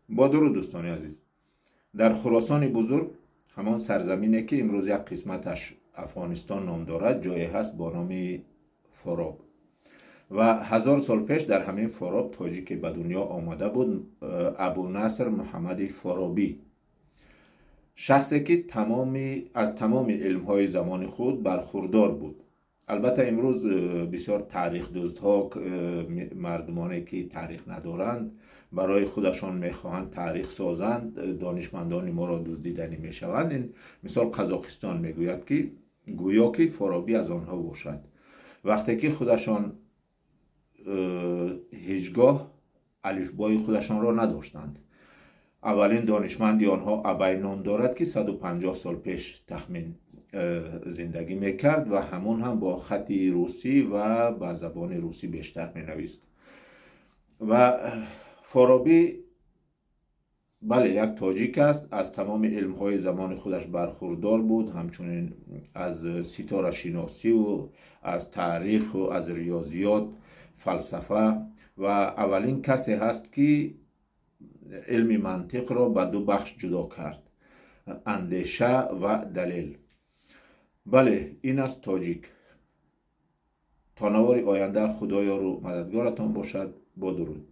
Бо дуруд, дӯстони азиз. Дар Хуросони бузург, ҳамон сарзамине, ки имрӯз як қисматаш Афғонистон ном дорад, ҷое ҳаст бо номи Фороб. Ва 1000 сол пеш дар ҳамин Фороб тоҷике ба дунё омада буд, Абунаср Муҳаммади Форобӣ, шахсе ки аз тамоми илмҳои замони худ бархурдор буд. Албатта, имрӯз бисёр таърихдуздҳо, мардумоне ки таърих надоранд, барои худашон мехоҳанд таърих созанд, донишмандони моро дуздиданӣ мешаванд. Ин мисол, Қазоқистон мегӯяд, ки гӯё ки Форобӣ аз онҳо бошад, вақте ки худашон ҳеҷ гоҳ алифбои худашонро надоштанд. Аввалин донишманди онҳо Абай ном дорад, ки 150 сол пеш тахмин зиндагӣ мекард ва ҳамон ҳам бо хати русӣ ва ба забони русӣ бештар менавист. Ва Форобӣ, бале, як тоҷик аст, аз тамоми илмҳои замони худаш бархурдор буд, ҳамчунин аз ситорашиносиву аз таъриху аз риёзиёт, фалсафа, ва аввалин касе ҳаст, ки илми мантиқро ба ду бахш ҷудо кард: андеша ва далел. Бале, ин аст тоҷик. То навори оянда Худоёру мададгоратон бошад. Бо дуруд.